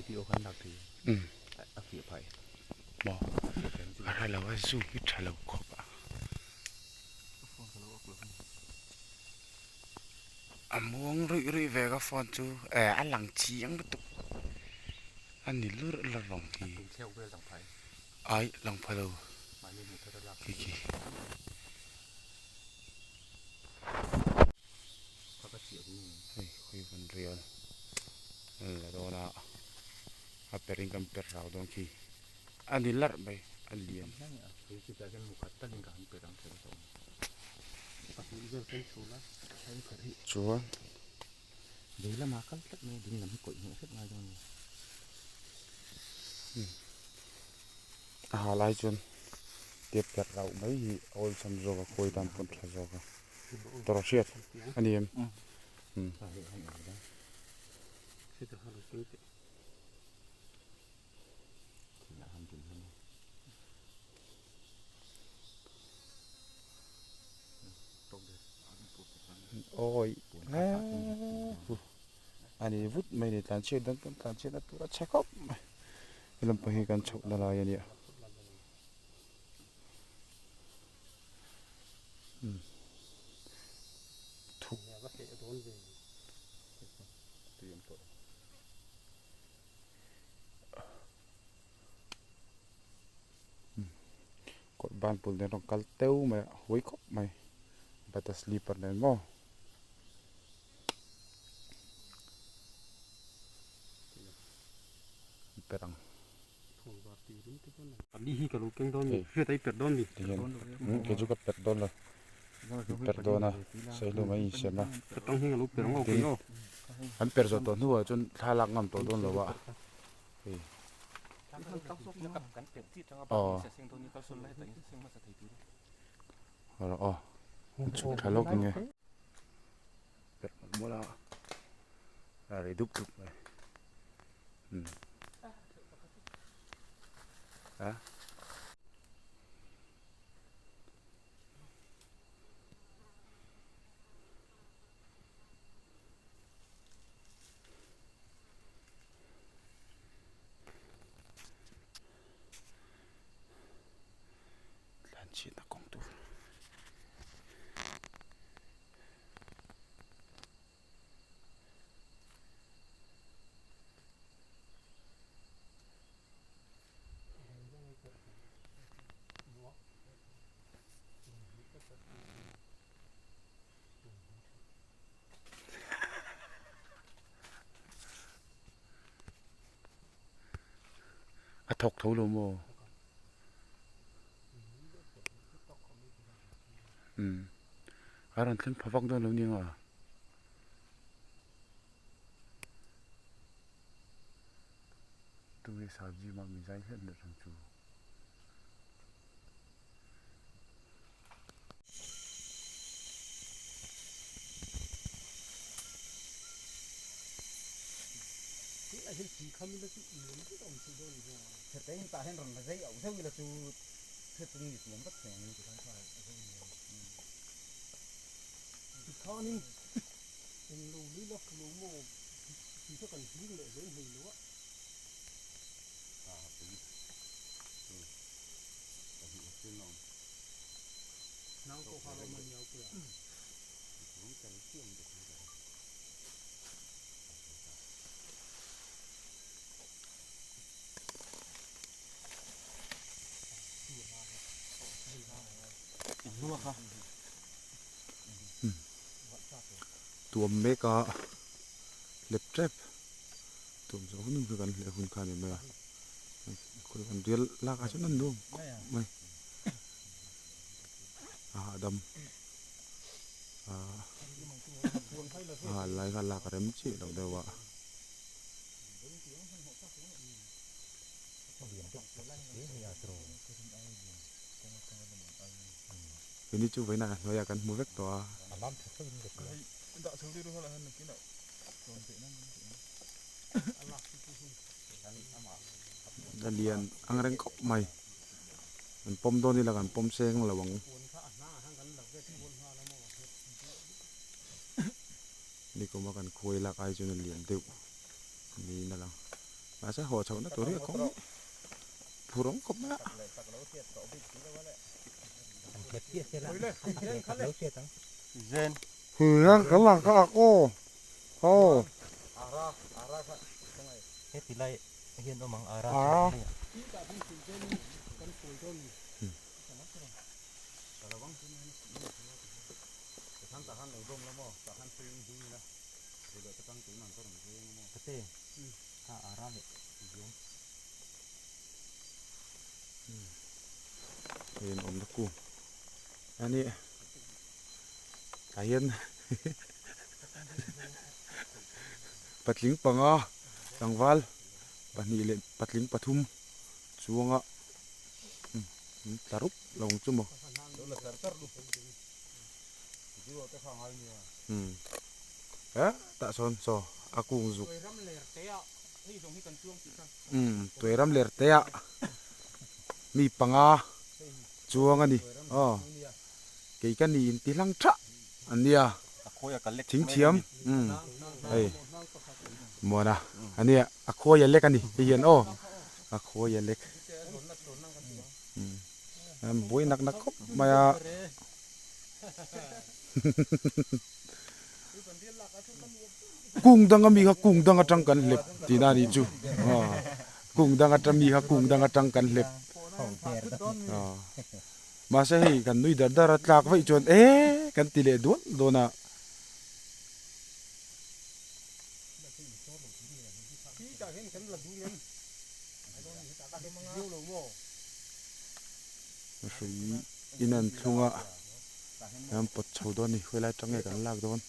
Video khan lak thei a fiah phah e. Maw a hre lo a zoom hi tha lo khawp a. A muang ruih ruih ve ka phone chu eh a lang chiang lutuk a ni lurh lurh vang hi. Ai lang pha lo khi khi. Hei khawi van rial la dawn a a per in kan per rau dawn khi a ni larh mai a lian. Chuan a ha lai chuan tep per rauh mai hi a awlsam zawk a khawi tan pawn tha zawk a tawrh hriat a ni em umm. Awi a ni vut mai ni tlan chhiat dan pawn tlan chhiat na tur a chhe khawp mai helam pang hi kan chhoh na lai a nia thuk kawt ban pul nen rawn kal teuh mai a huai khawp mai bata slipper nen maw. Per ang. Kei chu ka per dawn lo per dawn a sailo mai insiam a tin an per zawh tawh hnuah chuan thla lak ngam tawh dawn lo a hei aw aw chhuk tha lawk nge per mawlh mawlh a a ri dup dup mai umm a. Tlan chhiatna kawng tur. A thawk tho lo maw? Umm a rawn thleng pha vak dawn lo nia. Tunge sabji mah min zai hlet hlet ang chu. Tuam mek a lep tep tuam zawh hun hun kha kan hleh hun kha a ni mai a khawi kan rial lak ah chuan an nuam khawp mai a hahdam a a lai kha lak a rem chiah loh deuh a. Keini chu vawiin ah hnuaiah kan hmu vek tawh a. A lian ang reng khawp mai. An pawm dawn ila kan pawm seng lo ang. Nikuma kan khuai lak ai chuan a lian deuh niin a lang. Mahse haw chhohna tur hi a kawng phur awm khawp mai a. Hei an awmna kung a ni tah hian patling panga tlangval pahnih leh patling pathum chuanga tla rup lo ang chu maw. Tah sawn saw a kung zuk umm tuai ram ler te ah mi panga chuang a ni aw kei ka ni in ti hlang thah an nia thing thiam umm hei muana a nia a khuai a lek a ni hei hian aw a khuai a lek umm an buai nak nak khawp mai a. Kung danga mi kha kung dang atang kan hlep tihna a nih chu kung dang atang mi kha kung dang atang kan hlep mahse hei kan nui dar dar a tlak vaih chuan e kan ti leh dual dawn a. Hrui in an thlung a an pawt chho dawn a ni khawi lai atang nge kan lak dawn.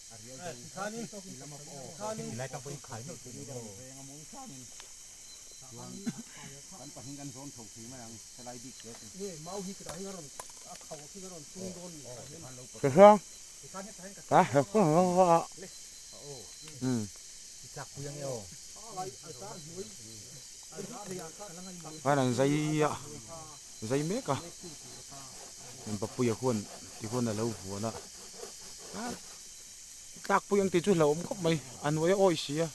Khan an zai a zai mek a papuia khuan tikhuan a lo vuan a tlakpui ang tih chu hlauhawm khawp mai a hnuai a awih si a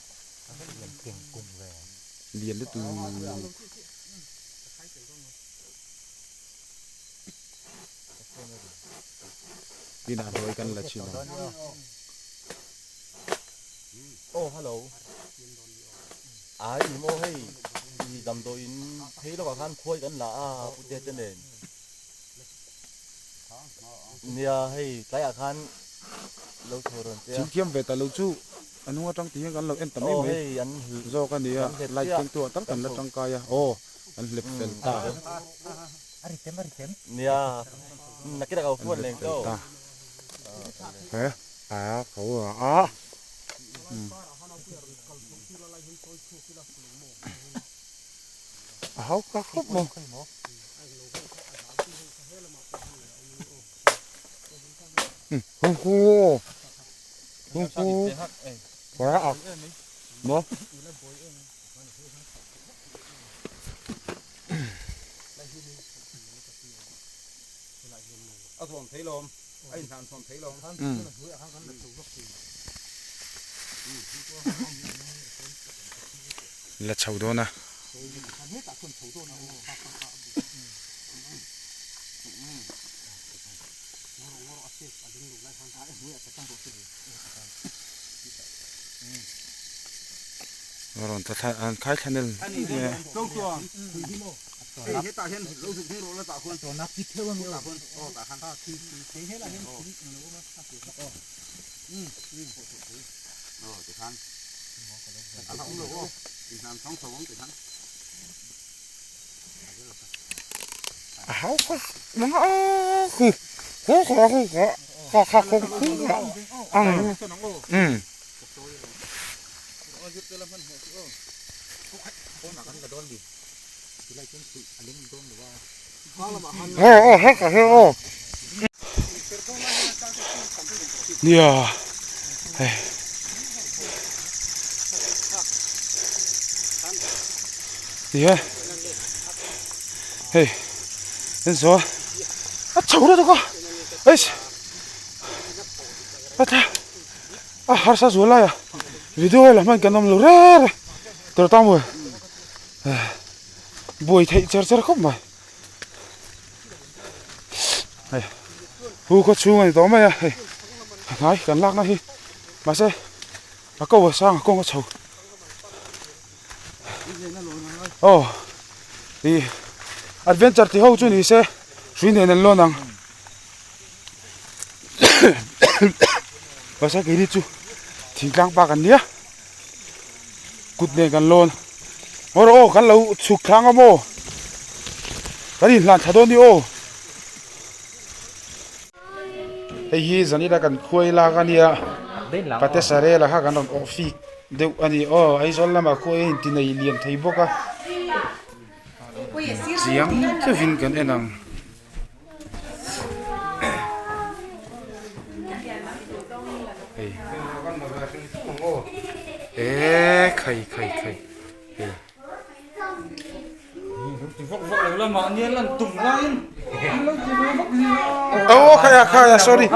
lian lutuk inah hnuai kan la chhin ang. Aw hello ai ni maw hei i damdawiin phei lawkah khan khuai kan la a pute te nen nia hei tlaiah khan lo chho rawn che a. Thil thiam ve ta lo chu a hnung atang ti hian kan lo en ta mai mai zawk a nia light keng tu ah tal kan la tangkai a aw an hlep fel ta nia nakinah ka lo fuan leng tawh. He a ko a a hau ka khawp maw hu hu hu hu quá à maw A zawn thei lawm, a inhlan chhawn thei lawm. La chho dawn a. Rawn ta thla an khai thla nel Hei hetah hian lo zuk hnung rawh la tah khuan tah khuan aw tah khan aw ti khan a hlauhawm lo aw inhlan chhawng chho ang ti khan a hau kha mang a khu khu khu khu kha kha khu khu ang um Nia hei nia hei en saw a chho lutuk a eiss a tha a harsa zual lai a video la hman kan awm lo reng reng tur ta maw. Buai theih cher cher khawp mai. Hei hu khaw chhung a ni tawh mai a hei hnai kan lakna hi mahse a ko a sang a kawng a chho aw ih adventure ti ho chu ni se hrui nen an lawn ang mahse keini chu thingtlang pa kan nia kut nen kan lawn ngaw rawh aw kan lo chhuk thlang a maw kan inhlan thla dawn ni aw hei hi zanina kan khuai lak a nia patesarela kha kan rawn awh fik deuh a ni aw Aizawl lamah khuai a inti nei lian thei bawk a chiang deuhin kan en ang. Hei e khai khai khai hei oh khai a khai a sorry